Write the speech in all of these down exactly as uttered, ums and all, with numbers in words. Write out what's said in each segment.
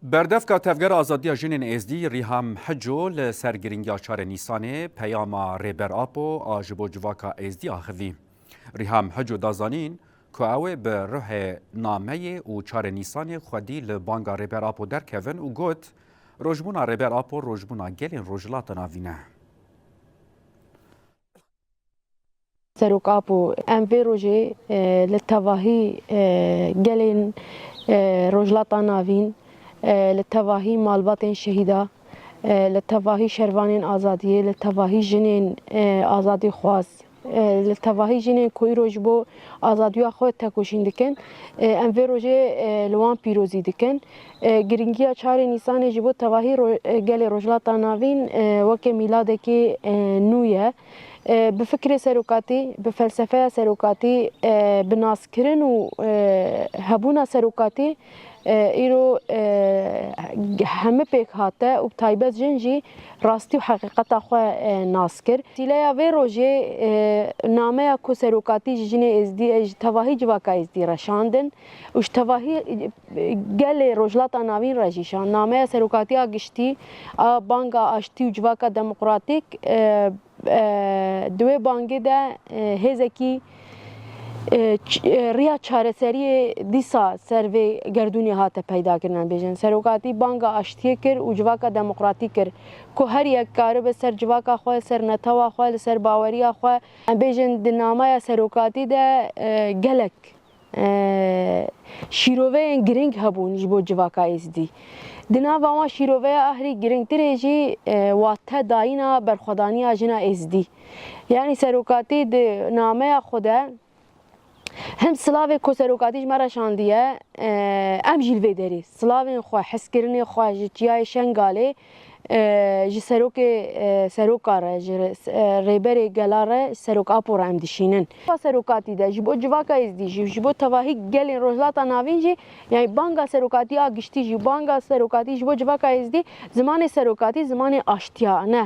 Berdevka Tevgera Azadiya Jinên Êzdî Rîham Hico li ser giringiya çarê Nîsanê peyama Rêber Apo a ji bo civaka Êzdî axivî. Rîham Hico da zanîn ku ew ê bi ruhê nameyê û çarê Nîsanê xwedî li banga Rêber Apo derkevin û got, Rojbûna Rêber Apo rojbûna gelên Rojhilata Navîn e. Serok Apo, em vê rojê, e, li tevahî, e, gelên, e, Rojhilata Navîn, e, li tevahî malbatên şehîda, e, li tevahî şervanên azadiyê, li tevahî jinên, e, azadîxwaz, e, li tevahî jinên ku îro ji bo azadiya xwe tekoşîn dikin, e, em vê rojê, e, li wan pîrozî dikin. E, giringiya çarê Nîsanê ji bo tevahî ro-, e, gelê Rojhilata Navîn, e, weke mîladekî, e, nû ye. E, bi fikrê serokatî, bi felsefeya serokatî, e, bi naskirin û, e, hebûna serokatî, e, îro, e, heme pêk hate û bi taybet jin jî rastî û heqîqeta xwe, e, nas kir. Sîleya vê rojê, e, nameya ku serokatî ji jinê Êzdî, e, ji tevahî civaka Êzdî re şandin û ji tevahî, e, gelê Rojhilata Navîn re jî şand. Nameya serokatiya giştî a banga aştî û civaka demokratîk, e, e, di wê bangê de, e, hêzekî, e, ç-, e, riya çareseriyê dîsa ser vê gerdûnê hate peydakirin, em bêjin. Serokatî banga aştiyê kir û civaka demokratîk kir ku her yek karibe ser civaka xwe, ser netewa xwe, li ser baweriya xwe, em bêjin di namaya serokatî de, e, gelek e, şîroveyên girîng hebûn ji bo civaka Êzdî. Di nava wan şîroveya ahrî girîngtirê jî, e, wate dayîna berxwedaniya jina Êzdî. Yanî serokatî di nameya xwe de him silavê ku serokatî ji me re şandiye, e, em jî li vê derê silavên xwe, hezkirinê xwe ji Çiyayê Şengalê e, ji serokê, e, seroka re, ji re-, e, rêberê gela re, Serok Apo re em dişînin. Serokatî de ji bo civaka Êzdî jî, ji bo tevahî gelên Rojhilata Navîn jî, yani banga serokatî a giştî jî, banga serokatî ji bo civaka Êzdî, zimanê serokatî zimanê aştiya ne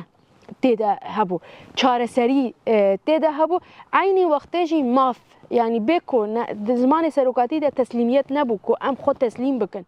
tê de hebû. Çareserî, e, tê de hebû. Eynî wextê jî maf, yani bê ku ne, di zimanê serokatî de teslîmiyet nebû ku em xwe teslîm bikin.